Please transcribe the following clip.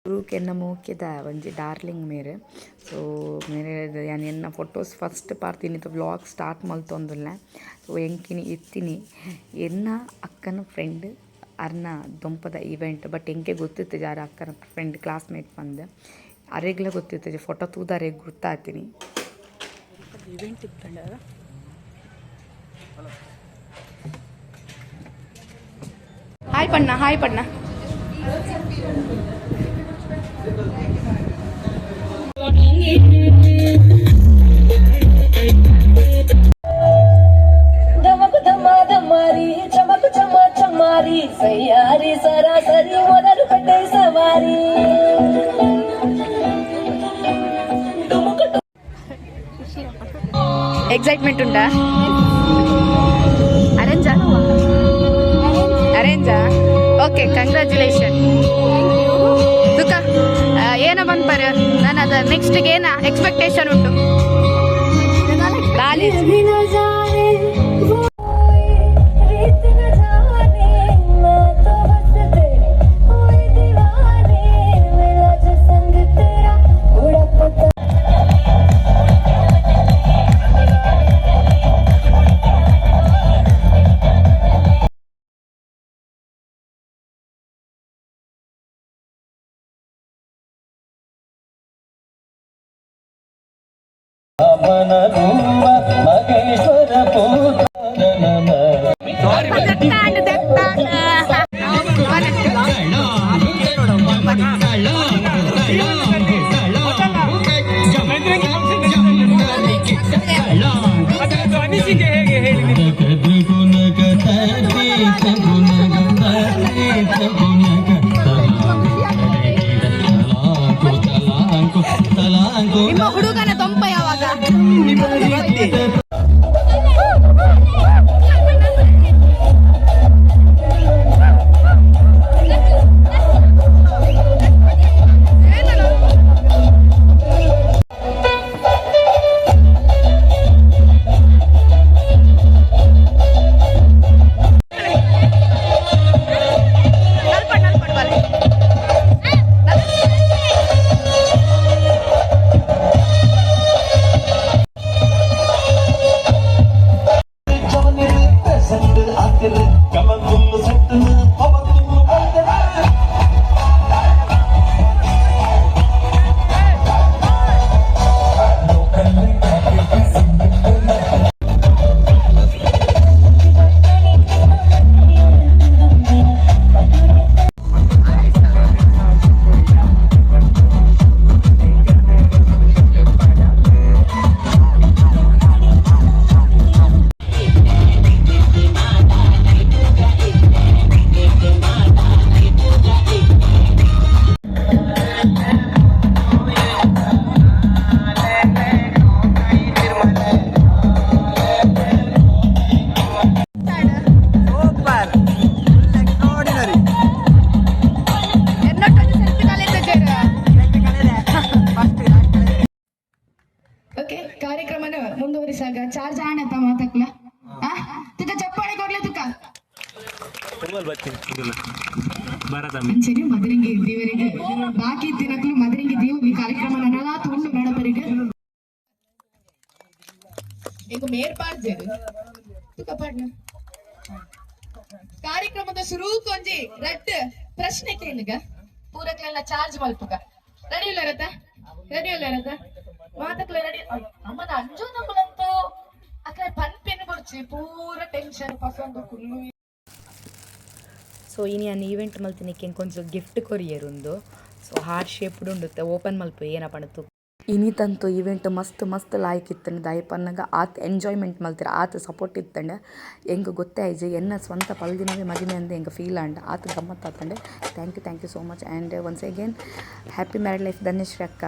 ಸುರುಕ್ ಎನ್ನ ಮೋಕೆದ ಒಂಜಿ ಡಾರ್ಲಿಂಗ್ ಮೇರ್. ಸೊ ಮೇರ್ ಯಾನ್ ಎನ್ನ ಫೋಟೋಸ್ ಫಸ್ಟ್ ಪಾಡ್ದಿನಿ ವ್ಲಾಗ್ ಸ್ಟಾರ್ಟ್ ಮಲ್ತೊಂದುಲ್ಲೆ. ಸೊ ಎಂಕಿನಿ ಇತ್ತಿನಿ ಎನ್ನ ಅಕ್ಕನ ಫ್ರೆಂಡ್ ಅರ್ನ ದೊಂಪದ ಇವೆಂಟ್. ಬಟ್ ಎಂಕೆ ಗೊತ್ತಿತ್ತಿಜಿ ಆರ್ ಅಕ್ಕನ ಫ್ರೆಂಡ್ ಕ್ಲಾಸ್ಮೇಟ್ ಪಂದ್. ಅರೆಗ್ಲ ಗೊತ್ತಿತ್ತಿಜಿ, ಫೋಟೋ ತೂದು ಅರೆಗ್ ಗೊತ್ತಾತಿನಿ. ಇವೆಂಟ್ ಇತ್ತಂಡ. ಹಾಯ್ ಪಣ್ಣ, ಹಾಯ್ ಪಣ್ಣ. ధమకు ధమా ధమారి చమకు చమా చమారి సయ్యారి సరాసరి మొదలు పెట్టే సవారి డుముకు. ಎಕ್ಸೈಟ್ಮೆಂಟ್ ಉಂಟಾ? ಅರೇಂಜಾ? ಅರೇಂಜಾ? Okay, congratulation. ತುಕ ಏನ ಬಂದ್ಪರ್ ನಾನು ಅದ ನೆಕ್ಸ್ಟ್ ಏನ ಎಕ್ಸ್ಪೆಕ್ಟೇಷನ್ ಉಂಟು ದಾಲಿ? भी न जाने वो रीत न जाने, मैं तो बस तेरे हुई दीवाने, मिला जो संग तेरा उड़ा पता. ಮನರೂಪ ಮಹೇಶ್ವರ ಪುತ್ರ ನಮ. ನಿಮ್ಮ ಹುಡುಗನ ದೊಂಪ ಯಾವಾಗ? ನಲ್ಪಡ್ ನಲ್ಪಡ್ ಬಲೆ. Super, extraordinary. ಎನ್ನೊಟ್ಟೊಂದು ಸೆಲ್ಫಿ ಕಲೆತ. ಫಸ್ಟ್. ಓಕೆ, ಕಾರ್ಯಕ್ರಮನ ಮುಂದುವರಿಸಾಗ ಚಾರ್ಜ್ ಆಣತ್ತ ಮಾತಕ್ಲ ಆ ತುಕ ಚಪ್ಪಾಳೆ ಕೊಡ್ಲೆ ತುಕ. ಅಂಚನೆ ಮದರಂಗಿ ದೇವರಿಗೆ ಬಾಕಿ ದಿನಕ್ಲು ಮದರಂಗಿ ದೇವರಿಗೆ ಕಾರ್ಯಕ್ರಮ ನನಲಾ ತುಂಡು ನಡಪರಿಗೆ ಈಗ ಮೇರ್ ಪಾಡ್ಜೇರು ತುಕ ಪಾಡ್ನ. ಕಾರ್ಯಕ್ರಮದ ಶುರುಕೊಂಜಿ ರಡ್ಡ್ ಪ್ರಶ್ನೆ ಕೇಳುಗ, ಪೂರಕ್ಲೆಲ್ಲ ಚಾರ್ಜ್ ಮಲ್ಪುಗ. ರೆಡಿ ಇಲ್ಲ ರತ? ರೆಡಿ ಇಲ್ಲ ರತ? ಮಾತಕ್ಲೆ ರೆಡಿ? ಅಮ್ಮನ ಅಂಜು ನಮ್ಮನಂತೂ ಅಕ್ಲೆ ಪನ್ಪಿನ ಬುಡ್ಚಿ, ಪೂರ ಟೆನ್ಷನ್ ಪಸಂದು ಕುಲ್ಲು. ಸೊ ಇನಿ ಯಾನ್ ಈವೆಂಟ್ ಮಲ್ತಿನಕ್ಕೆ ಕೊಂಚ ಗಿಫ್ಟ್ ಕೊರಿಯರ್ ಉಂದು. ಸೊ ಹಾರ್ಟ್ ಶೇಪ್ಡ್ ಉಂಡು, ಓಪನ್ ಮಲ್ಪು ಏನ ಪಂಡ. ಇನಿತಂತು ಈವೆಂಟ್ ಮಸ್ತ್ ಮಸ್ತ್ ಲಾಯ್ಕ್ ಇತ್ತಂಡ್. ದಾಯೆ ಪನ್ನಗ ಆತ್ ಎಂಜಾಯ್ಮೆಂಟ್ ಮಲ್ತೆರ್, ಆತ್ ಸಪೋರ್ಟ್ ಇತ್ತಂಡ್. ಎಂಕ್ ಗೊತ್ತೇ ಆಯ್ಜಿ, ಎನ್ನ ಸ್ವಂತ ಪಲ್ದಿನವೇ ಮದಿಮೆ ಅಂದ್ ಎಂಕ್ ಫೀಲ್ ಆಂಡ್. ಆತ್ ಗಮ್ಮತ್ ಆತಂಡ್. Thank you, thank you so much and once again happy married life Dhanyashree ಅಕ್ಕ.